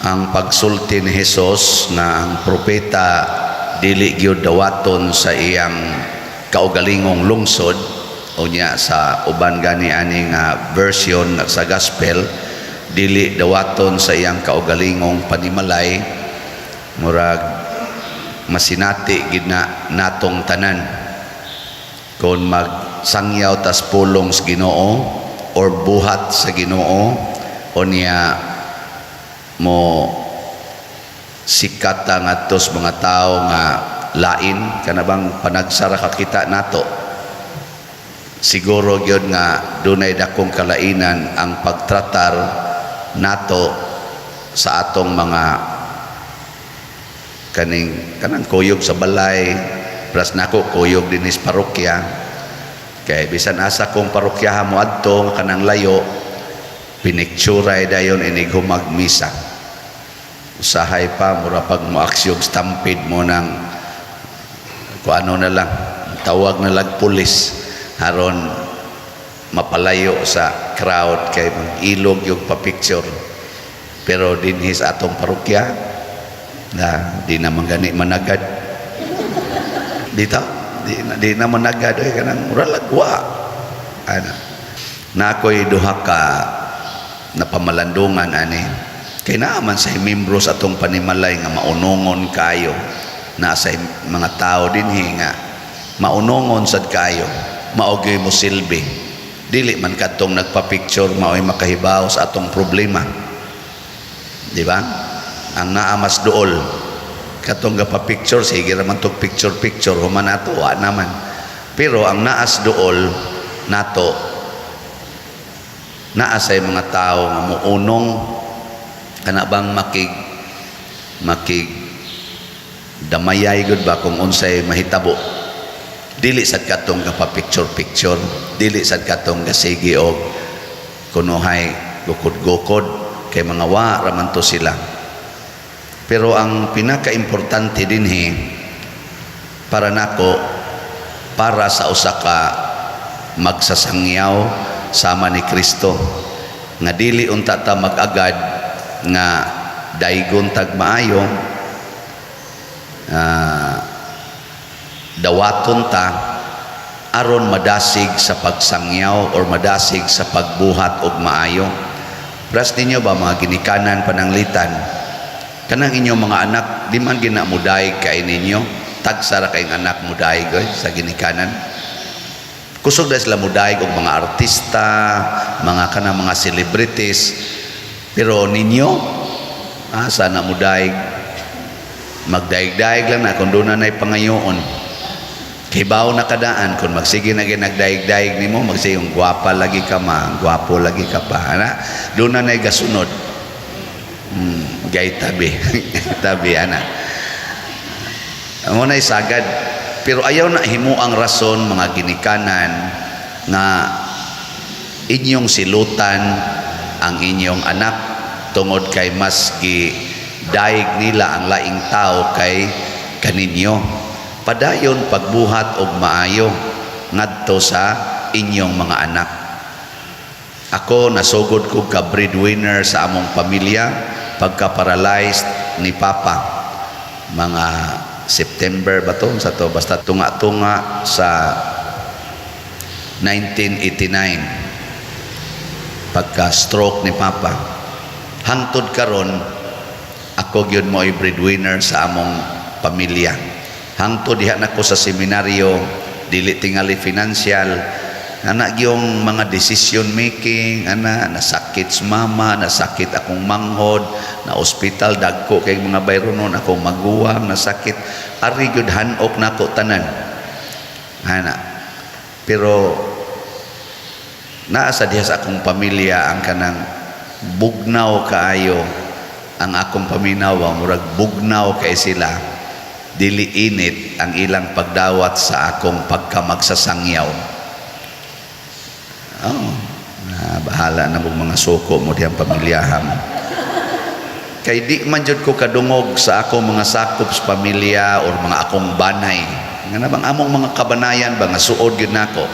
Ang pagsulti ni Jesus nga ang propeta dili gyud dawaton sa iyang kaugalingong lungsod, unya sa uban gani ani nga version sa gospel, dili dawaton sa iyang kaugalingong panimalay, murag masinati gid na natong tanan kung magsangyaw tas pulong sa Ginoo or buhat sa Ginoo, unya mo sikat ta ngadto sa mga tao nga lain kana bang panagsara kakita nato. Siguro gyud nga dunay dakong kalainan ang pagtratar nato sa atong mga kaning kanang kuyog sa balay. Plus nako kuyog dinhi sa parokya, kay bisan asa kong parokyaha mo adto nga kanang layo, pinikturay dayon inig humag misa. Usahay pa mura pag moaksyog stampede mo ng kung ano na lang, tawag na lang pulis aron mapalayo sa crowd kay ilog yung pa-picture. Pero dinhi sa atong parokya na di naman gani managad dito, di na managad oy, kanang mura lagwa ana. Na ako'y duha ka napamalandungan ani, kay naa man sa membro sa atong panimalay nga maunongon kayo, na sa mga tao dinhi nga maunongon sad kayo, mao gyud mo silbi. Dili man kadtong nagpa-picture mao'y makahibaw sa atong problema, di ba? Ang naa mas duol, katong gapa-picture, sige ra man tog picture picture, human nato wa naman. Pero ang naas duol nato, naa say mga tao nga muunong, kana bang makig makig damayay gud ba kung unsay mahitabo. Dili sad katong gapa-picture picture, dili sad katong gasigi og kunuhay gukod-gukod, kay mga wa ra man to sila. Pero ang pinaka-importante dinhi para nako, para sa usa ka magsasangyaw sama ni Kristo, nga dili unta ta mag-agad nga daygon tag maayo, dawaton ta aron madasig sa pagsangyaw or madasig sa pagbuhat og maayo. Pras ninyo ba, mga ginikanan, pananglitan kanang inyong mga anak di man gina mudaig kay ninyo. Tagsa ra kayong anak mudaig oy sa ginikanan. Kusog na sila mudaig og mga artista, mga kanang mga celebrities, pero ninyo, sana mudaig? Magdaig-daig lang na kung doon na na'y pangayoon. Kibaw na kadaan kung magsige na ginagdaig-daig nimo, magsige yung gwapa lagi ka ma, gwapo lagi ka pa ana, doon na na'y gasunod. Gay tabi tabi ana mo na sagad. Pero ayaw na himo ang rason, mga ginikanan, nga inyong silutan ang inyong anak tungod kay mas gi daig nila ang laing tao kay kaninyo. Padayon pagbuhat og maayo ngadto sa inyong mga anak. Ako, nasugod ko ka breadwinner sa among pamilya pagka paralyzed ni Papa mga September ba to sa to, basta tunga-tunga sa 1989, pagka stroke ni Papa. Hangtod karon, ako gyud mo'y breadwinner sa among pamilya. Hangtod diha nako sa seminaryo, dili tingali financial ana, yung mga decision making ana. Nasakit si mama, nasakit akong manghod, na ospital, dagko kay mga bayronon. Akong maguwang nasakit, ari gyud hanok nako tanan ana. Pero naa sa diha sa akong pamilya ang kanang bugnaw kaayo ang akong paminaw, murag bugnaw kay sila, dili init ang ilang pagdawat sa akong pagkamagsasangyaw. Oh, na bahala na mong mga suko mo diyang pamilyahan mo. Kay di man jud ko kadungog sa akong mga sakop sa pamilya or mga akong banay. Nga na bang among mga kabanayan ba nga suod gyud nako.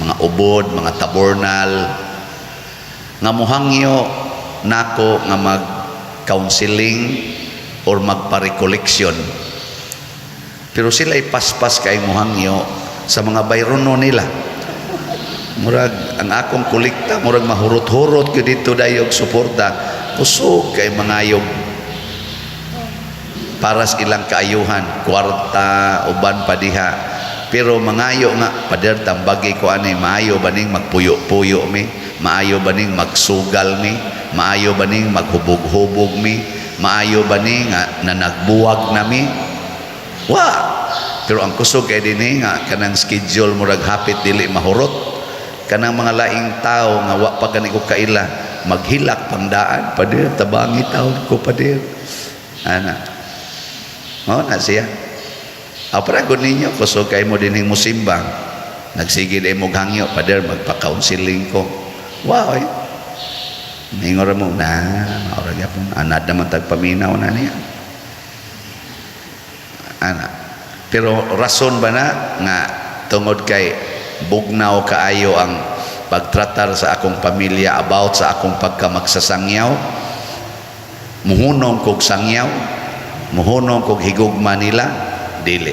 Mga Ubod, mga Tabornal nga muhangyo nako nga mag magpa-counseling or magpa-recollection. Pero sila paspas kay mohangyo sa mga bayrono nila. Murag ang akong kolekta, murag mahurot-hurot gyud dito dayog suporta. Kusog kay mangayog para sa ilang kaayuhan, kwarta, uban pa diha. Pero mangayo nga, "Pader, tambagi ko ani, maayo ba ning magpuyo-puyo mi? Maayo ba ning magsugal mi? Maayo ba ning maghubog-hubog mi? Maayo ba ni nga na nagbuwag na mi?" Wa. Pero ang kusog kay dinhi nga kanang schedule murag hapit dili mahurot. Kanang mga laing tao nga wa pa gani ko kaila, maghilak pangdaan, "Pader, tabangi taon ko, pader." Ana. Mao na siya. Aw, para gud ninyo, kusog kay mo dinhing musimba. Nagsige day mo hangyo, "Pader, magpa-counseling ko." Wow, eh. Ningon mo na, maura gyapon anad naman tagpaminaw na niya. Ana. Pero rason ba na nga tungod kay bugnaw kaayo ang pagtratar sa akong pamilya about sa akong pagkamagsasangyaw, muhunong kog sangyaw, muhunong kog higugma nila? Dili.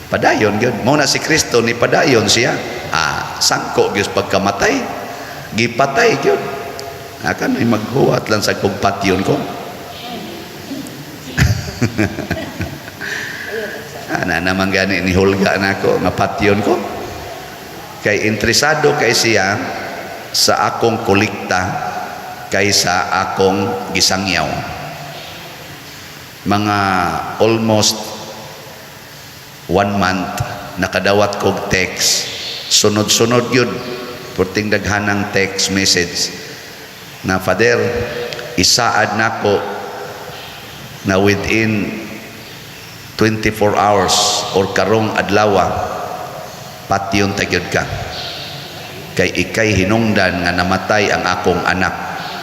Padayon gyud. Mao na si Kristo, ni padayon siya. Ah, sangko gyud pagkamatay, gipatay gyud. Akan ay maghuwat lang sa kog patyon ko. Ana naman gani ni hulga nako nga patyon ko. Kay interesado kay siya sa akong kolekta kaysa akong gisangyaw. Mga almost one month, nakadawat kog text. Sunod-sunod yun. Purting daghanang text message na, "Father, isaad nako na within 24 hours or karong adlawa, patyon ta gyud ka. Kay ikay hinungdan nga namatay ang akong anak."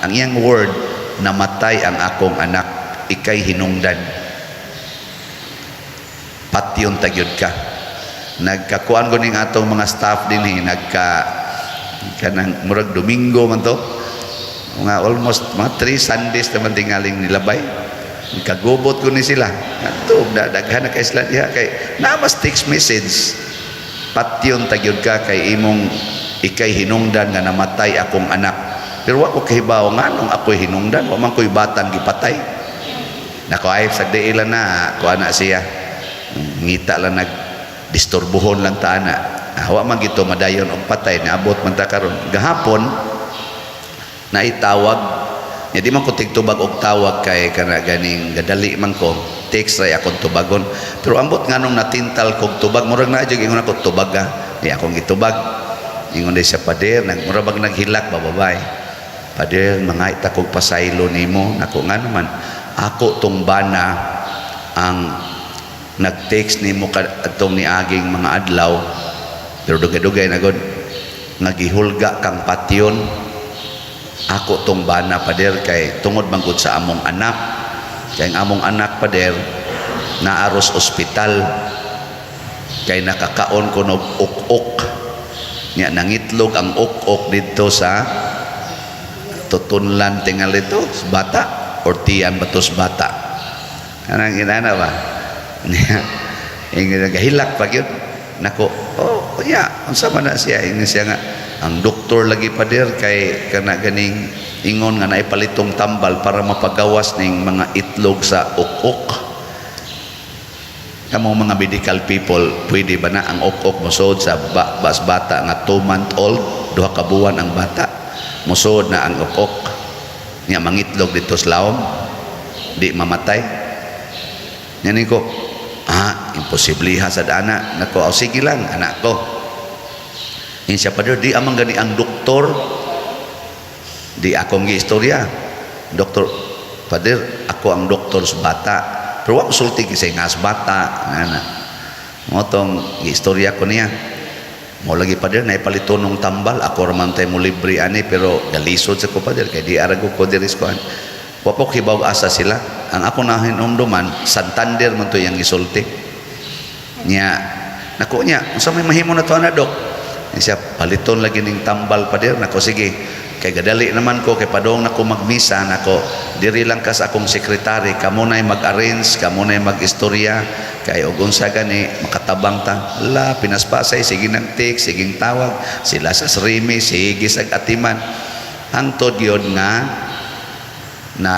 Ang iyang word, "Namatay ang akong anak, ikay hinungdan. Patyon ta gyud ka." Nagkakuan ko ning atong mga staff dinhi, nagka kanang murag Domingo man to, mga almost mga 3 Sundays naman tingaling nilabay. Kagubot ko ni sila adto, daghan na kay sila diha kay namas text message, "Patyon ta gyud ka kay imong ikay hinungdan nga namatay akong anak." Pero wa ko kahibaw nganong ako'y hinungdan, wa man ko'y batang gipatay. Nako, ay sa diila na kuha na siya, ngita lang, nag disturbuhon lang ta ana. Ah, wa man gito madayon og patay, naabot man ta karon. Gahapon naitawag nya, di man ko tigtubag og tawag kay kana ganing gadali man ko, text ray akong tubagon. Pero ambot nganong natintal kog tubag, murag na jud ingon ako, "Tubag ka." Di akong gitubag. Ingon day siya, "Pader," nag mura bag naghilak ba, babay, "Pader, mga ita kog pasaylo nimo." Nako, nga naman? "Ako tong bana ang nag-text nimo atong niaging mga adlaw," pero dugay-dugay na gud, "nga gihulga kang patyon. Ako tong bana, pader, kay tungod man gud sa among anak, kay ang among anak, pader, naaros ospital kay nakakaon ko og ok-ok nya nangitlog ang ok-ok dito sa tutunlan tingali to bata or tiyan batos bata." Anang inana ba niya, ingin nagahilak pa gyud. Nako, oh yeah, unsa man na siya? Ingon siya nga ang doktor lagi, pader, kay kana ganing ingon nga naipalitong tambal para mapagawas ning mga itlog sa ok-ok. Kamo mga medical people, pwede ba na ang ok-ok mosuod sa bas bata nga 2 month old, 2 ka buwan ang bata, mosuod na ang ok-ok nya mangitlog dito sa lawom, di mamatay? Yani ko, ah, imposible ha sa dana. Nako, oh, sige lang, anak ko. Yun siya, "Pader, di amang gani ang doktor." Di akong giistorya. "Doktor, pader, ako ang doktor sa bata." Pero wa ko sulti kasi nga sa bata. Ana. Mo tong giistorya ko niya. "Mo lagi, pader, naipalitonong tambal. Ako raman tayo mo libre ani, pero galisod sa ko, pader, kay di arago ko diri sa kuan." Wa po kibaw asa sila. Ang ako nahinumduman, Santander man to yang gisulti. Nya, nako niya, unsa may mahimo na to ana, dok? Siya, "Paliton lagi ning tambal, Pader." Nako, "Sige, kay gadali naman ko, kay padong nako magmisa." Nako, "Diri lang ka sa akong sekretary, kamo na'y mag-arrange, kamo na'y mag-istorya, kay og unsa gani makatabang ta." La pinaspasay, sige nang text, sige tawag sila sa Srimi, sige sag atiman, hangtod yun nga na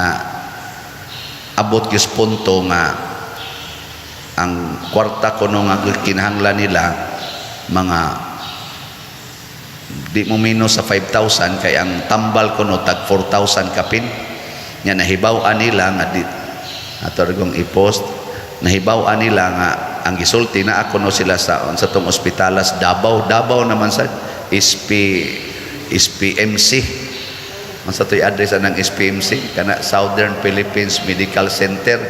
abot gyud punto nga ang kwarta kuno nga kinahanglan nila, mga di mo minus sa 5,000, kay ang tambal kuno tag 4,000 kapin. Nya nahibaw-an nila nga di ato kong i-post, nahibaw-an nila nga ang gisulti na ako no sila sa sa tong ospitalas Davao, Davao naman sa SP, SPMC man sa to'y address anang SPMC kana, Southern Philippines Medical Center.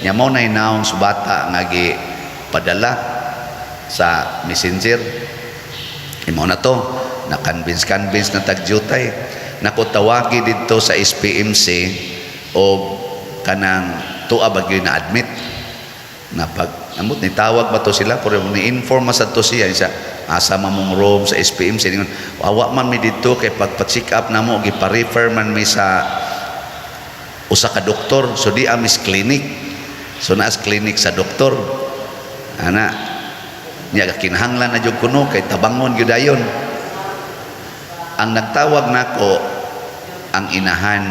Nya mao na announce bata nga gi padala sa Messenger. Imo na to na convince convince na tagyutay nako, tawagi didto sa SPMC o kanang tuwa ba gyud na admit na pag amot ni tawag ba to sila, pero ni inform man to siya siya asa man mong room sa SPMC. Ningon, "Awa man mi didto kay pag pa-check up namo, gipa-refer man mi sa usa ka doktor, so di amis clinic." So naas clinic sa doktor ana niya, kinahanglan na jud kuno kay tabangon gyud dayon. Ang nagtawag nako ang inahan,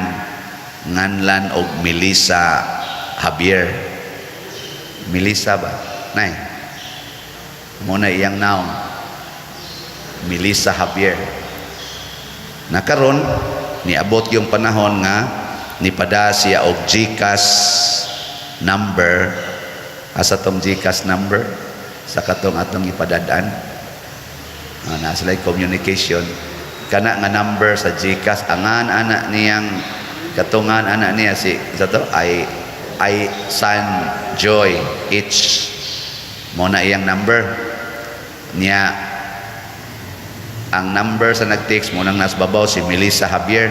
nganlan og Melissa Javier. Melissa ba nay mo na iyang naong Melissa Javier. Nakaron niabot yung panahon nga nipada siya og GCash number. Asa tong GCash number sa katong atong ipadadaan? Ah, na sila communication kana nga number sa GCash, angan anak niyang katungan, anak niya si sa to ay San Joy H mo na iyang number niya. Ang number sa nag-text mo nang nas babaw, si Melissa Javier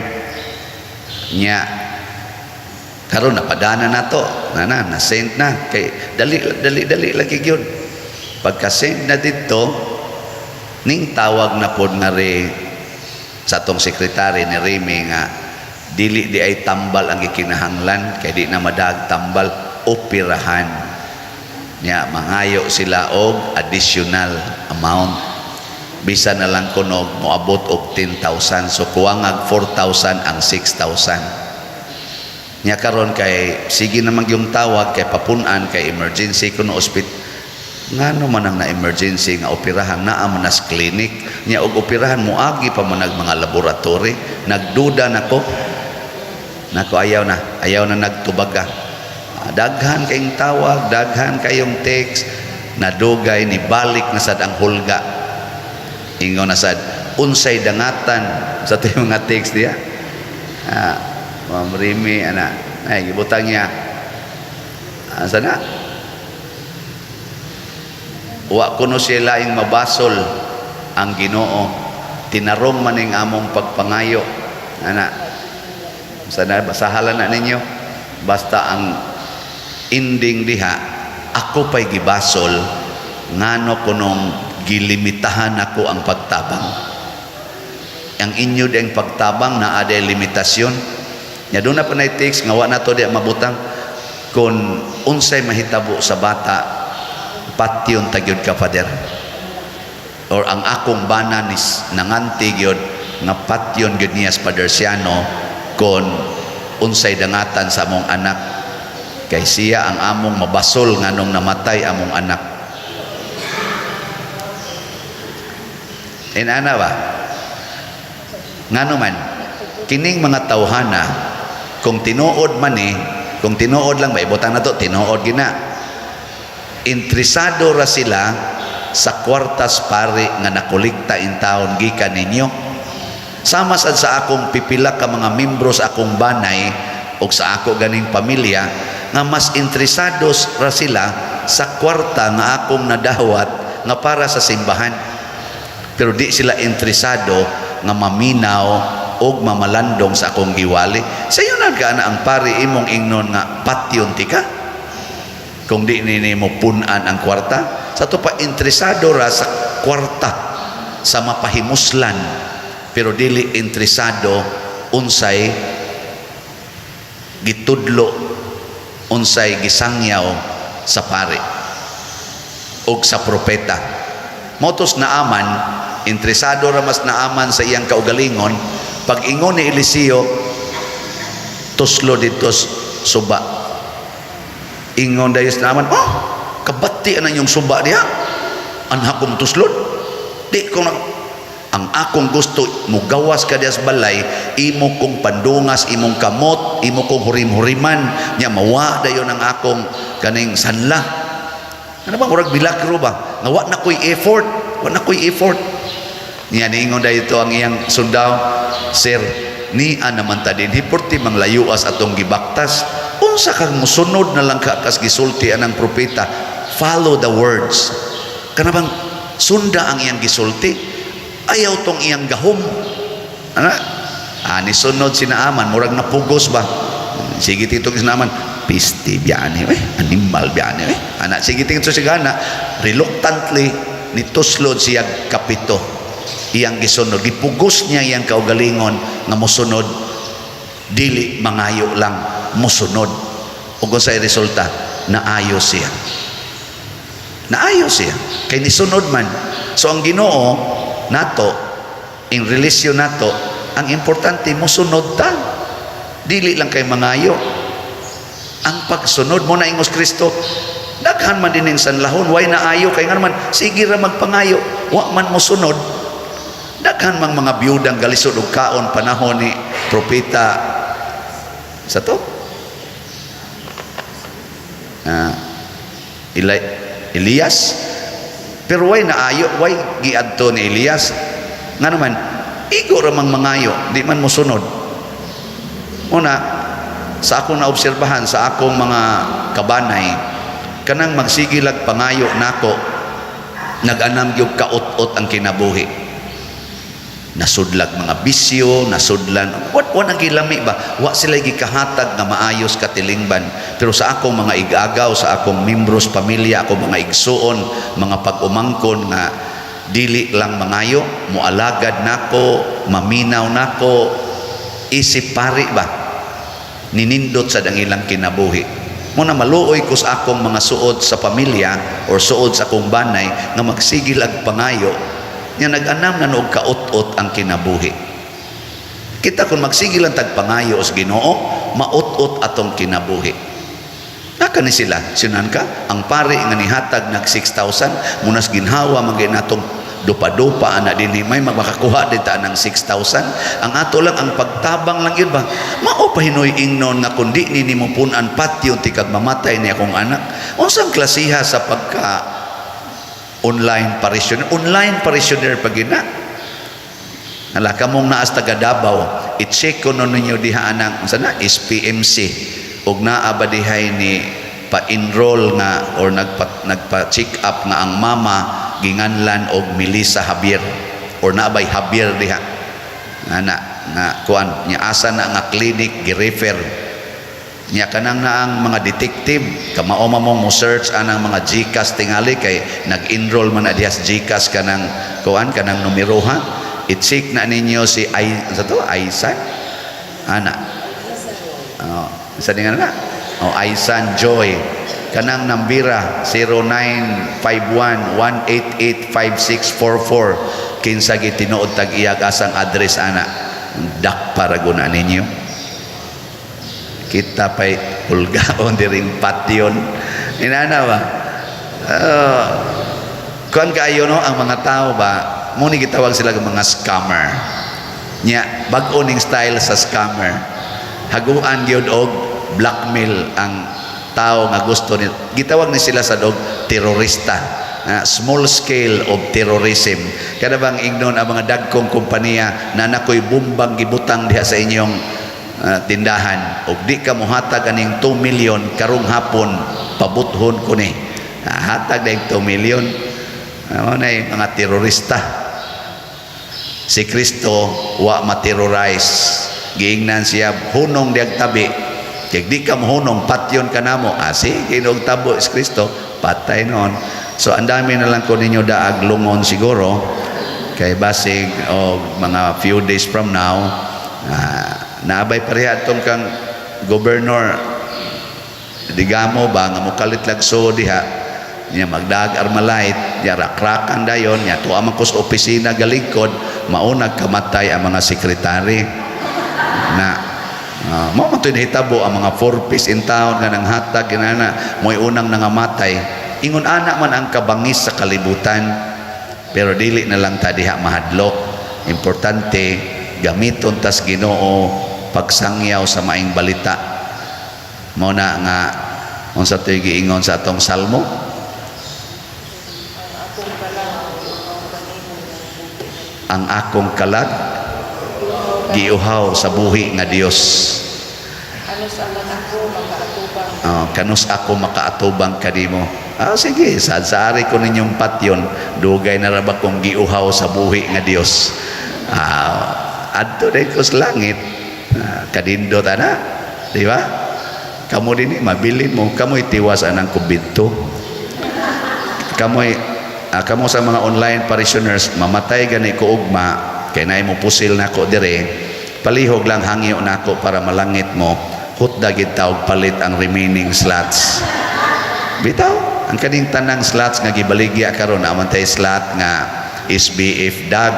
niya. Karon napadana na to na na na send na, kay dali dali dali lagi gyud. Pagka send na didto, ning tawag na pod nga re sa atong sekretary ni Remy nga dili di ay tambal ang gikinahanglan, kay di na madag tambal, operahan niya. Mangayo sila og additional amount, bisan na lang kunog moabot og 10,000. So kuwangag 4,000 ang 6,000 niya. Karon kay sige naman yung tawag kay papunan, kay emergency kuno ospital. Ngano man ang na emergency nga operahan, naa man nas clinic niya, og operahan moagi pa man nag mga laboratory. Nagduda nako nako, ayaw na, ayaw na nagtubaga. Ah, daghan kayong tawag, daghan kayong text, nadugay ni balik na sad ang hulga. Ingon na sad, "Unsay dangatan sa to yung mga text diya?" Ah, Ma'am Remy, ana ay gibutang niya. Asa na? Wa kuno siya laing mabasol ang Ginoo, tinarong man ning among pagpangayo ana. Sana basahala na ninyo. Basta ang ending diha, ako pa'y gibasol, ngano kunong gilimitahan ako ang pagtabang. Ang inyo ding pagtabang na aday limitasyon nya. Doon na pa na text nga wa na to di mabutang, "Kung unsay mahitabo sa bata, patyon ta gyud ka, Father," or ang akong bana ni nanganti gyud nga patyon gyud niya sa Father Siano kon unsay dangatan sa among anak, kay siya ang among mabasol nganong namatay among anak. Inana ba? Ngano man kining mga tawhana, kung tinuod man ni, kung tinuod lang ba, ibutang na to, tinuod gina, interesado ra sila sa kwartas pare nga nakolekta in taon gikan ninyo. Sama sad sa akong pipila ka mga membro sa akong banay o sa ako ganing pamilya nga mas interesados ra sila sa kwarta nga akong nadawat nga para sa simbahan, pero di sila interesado nga maminaw og mamalandong sa akong giwali. Sayo na ka na ang pari imong ingnon nga patyon tika kung di nini mo punan ang kwarta. Sa to pa, interesado ra sa kwarta. sa mapahimuslan, pero dili interesado unsay gitudlo, unsay gisangyaw sa pari og sa propeta. Mao to si Naaman, interesado ra mas Naaman sa iyang kaugalingon. Pag ingon ni Eliseo, "Tuslo didto suba," ingon dayon si Naaman, "Oh, kabati na inyong suba diha, anha kong tuslod? Di ko na. Ang akong gusto, mugawas ka diya sa balay, imo kong pandungas imong kamot, imo kong hurim-huriman nya, mawa dayon ang akong kaning sanla." Ano ba, murag milagro ba nga wa na ko'y effort, wa na ko'y effort niya. Niingon dayon to ang iyang sundao, "Sir, nia naman ta dinhi, porti manglayuas atong gibaktas. Unsa kang musunod na lang ka kas gisulti anang propeta? Follow the words." Kana bang sunda ang iyang gisulti, ayaw tong iyang gahom ana. Ah, ni sunod si Naaman, murag napugos ba. Sige, titong si Naaman, "Piste biyani eh, animal biyani eh," ana. Sige, tingin siya gana, reluctantly nituslod siya kapito. Iyang gisunod, gipugos niya iyang kaugalingon nga mosunod, dili mangayo lang, mosunod. Ug unsay resulta? Naayo siya, naayo siya kay nisunod man. So ang Ginoo nato, in relasyon nato, ang importante mosunod ta, dili lang kay mangayo. Ang pagsunod mo na ingos Kristo, "Daghan man din ning sanlahon, way naayo?" Kay nga naman sige ra magpangayo, wa man mosunod. Daghan mang mga biyudang galisod og kaon panahon ni propeta sa to Elias, pero way naayo, way giadto ni Elias. Nga naman igo ra mang mangayo, di man mosunod. Una sa akong naobserbahan sa akong mga kabanay, kanang magsigilag pangayo nako, nag-anam gyud kaut-ot ang kinabuhi, nasudlag mga bisyo, nasudlan wa nang gilami ba, wa sila gikahatag nga maayos katilingban. Pero sa akong mga igagaw, sa akong membros pamilya, akong mga igsuon, mga pag-umangkon nga dili lang mangayo, moalagad nako, maminaw nako, isip pari ba, ninindot sa ang ilang kinabuhi. Muna maluoy ko sa akong mga suod sa pamilya or suod sa akong banay nga magsigil ag pangayo nga nag-anam na noog kaut-ot ang kinabuhi. Kita kung magsigil ang tagpangayo sa Ginoo, maut-ot atong kinabuhi. Naka ni sila, sinan ka, ang pare nga nihatag nag 6,000, munas ginhawa man natong dupa-dupa ana dinhi, may makakuha din ta ng 6,000. Ang ato lang ang pagtabang lang yun ba. Mao pa hinoy ingnon nga kundi ni nimo punan, patyon tikag mamatay ni akong anak. Unsang klasiha sa pagka online parishioner? Online parishioner pag gina. Hala, kamong naas taga Davao, i-check ko nun ninyo diha anang unsa na SPMC ug naa ba dihay ni pa-enroll nga or nagpa check up nga ang mama ginganlan og Melissa Javier or naa bay Javier diha ana nga kuan nya, asa na nga clinic gi-refer niya. Kanang naang mga detective, kamao mong mo search anang mga GCash, tingali kay nag-enroll man na diha sa GCash, kanang kuan, kanang numero ha, i-check na ninyo si ay sa to Aisan ana. Oh, sa nga na, oh, Aisan Joy, kanang nambira 0951 188 5644. Kinsa gitinuod tag iyag asang address ana, dak para guna ninyo. Kita pa'y pulgaon diring patyon inana ba. Kuan kaayo no ang mga tao ba mo ni gitawag sila og mga scammer nya. Bag-o ning style sa scammer, haguan gyud og blackmail ang tao nga gusto ni. Gitawag ni sila sa dog terorista. Small scale of terrorism. Kada bang ingnon ang mga dagkong kompanya na nakoy bumbang gibutang diha sa inyong tindahan og di ka mohatag aning 2 million karong hapon, pabuthon ko ni. Hatag na 2 million. Ano na yung mga terorista. Si Kristo wa ma-terrorize. Giingnan siya, "Hunong diag tabi. Kay di ka mohunong, patyon ka namo." Ah, sige, og tabo si Kristo, patay noon. So ang dami na lang ko ninyo daag lungon siguro. Kay basig og mga few days from now, naabay pareha atong kang Governor Digamo ba nga mokalit lagso diha niya, magdag Armalite niya, rakrakan dayon niya, tuwa man ko sa opisina galigkod, maunag kamatay ang mga sekretary na. Mao man to'y nahitabo ang mga four piece in town nga nanghatag ginana, mo'y unang nangamatay. Ingon ana man ang kabangis sa kalibutan, pero dili na lang ta diha mahadlok. Importante, gamiton tas Ginoo pagsangyaw sa maayong balita. Mao na nga unsa to'y giingon sa atong salmo? Ang akong kalag, giuhaw kanimo nga buhi. Ang akong kalag giuhaw sa buhi nga Dios. Kanus-a man ako makaatubang. Oh, kanus ako makaatubang kanimo. Ah, sige, sad sa ari ko ninyong patyon, dugay na ra ba kong giuhaw sa buhi nga Dios. Ah, adto day ko sa langit. Ah, kanindot ana, di ba? Kamo dinhi mabilin mo, kamo'y tiwas anang kumbinto. Kamo'y kamo sa mga online parishioners, mamatay gani ko ugma, kay naay mo pusil nako dire, palihog lang hangyo nako para malangit mo, hutda gid ta og palit ang remaining slots. Bitaw, ang kaning tanang slots nga gibaligya karon, naman tay slot nga SBF DAG.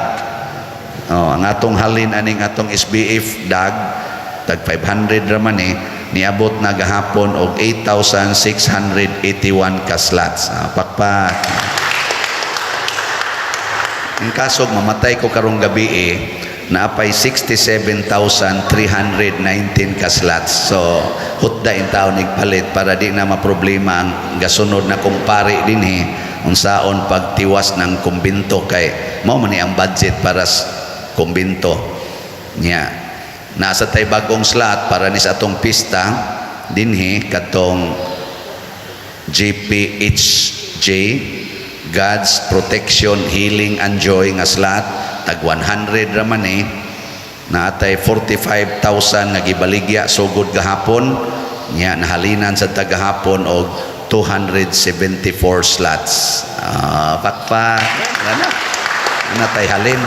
Oh, ang atong halin aning atong SBF DAG, tag 500 ra man eh, niabot na gahapon og 8,681 ka slots. Ah, pakpak. Ang kasog mamatay ko karong gabi eh, naapay 67,319 ka slots. So, hutda in taon palit para di na maproblema ang gasunod na kumpare dinhi unsaon pagtiwas ng kumbinto, kay mao man ni ang budget para sa kumbinto niya. Nasa tay bagong slot para ni sa atong pista dinhi, katong GPHJ, God's Protection, Healing and Joy nga slot, tag 100 ra man eh. Naatay 45,000 nga gibaligya sugod gahapon nya, nahalinan sa tagahapon og 274 slots. Ah, pakpak na natay halin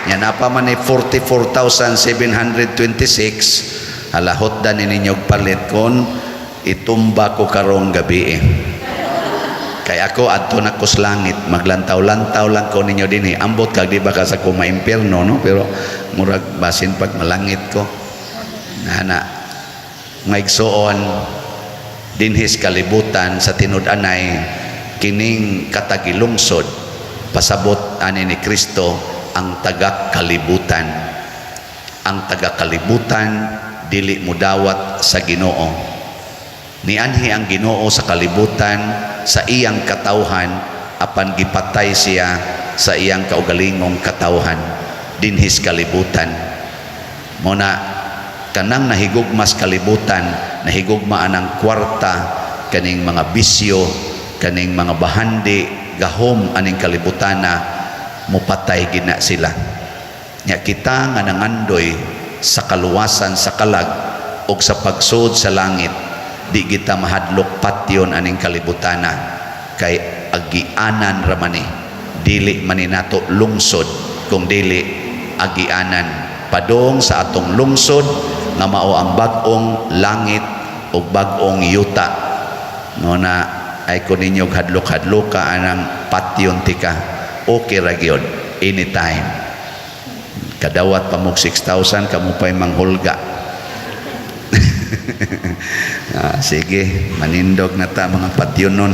nya, napa man ni 44,726. Halahot da ni ninyo palit kon itumba ko karong gabi eh. Kay ako, adto na ko sa langit, maglantaw-lantaw lang ko ninyo dinhi. Ambot kag di ba ka sa ko maimpierno, no? Pero murag basin pag malangit ko. Nana, ngaigsuon, dinhis kalibutan sa tinud-anay kining katagilungsod, pasabot ani ni Kristo ang taga-kalibutan. Ang taga-kalibutan dili mudawat sa Ginoo. Nianhi ang Ginoo sa kalibutan sa iyang katawhan, apan gipatay siya sa iyang kaugalingong katawhan dinhis kalibutan. Mo na kanang nahigugmas kalibutan, nahigugma anang kwarta, kaning mga bisyo, kaning mga bahandi, gahom aning kalibutana, mupatay gina sila. Nya kita nga nangandoy sa kaluwasan sa kalag og sa pagsud sa langit, di kita mahadlok patyon aning kalibutana, kay agianan ra man ni, dili man ni nato lungsod kung dili agianan padong sa atong lungsod nga mao ang bag-ong langit ug bag-ong yuta. No na ay ko ninyo hadlok-hadloka anang patyon tika, okay ra gyud anytime. Kadawat pa mo 6,000, kamo pa'y manghulga. Ah, sige, manindog na ta, mga patyon nun.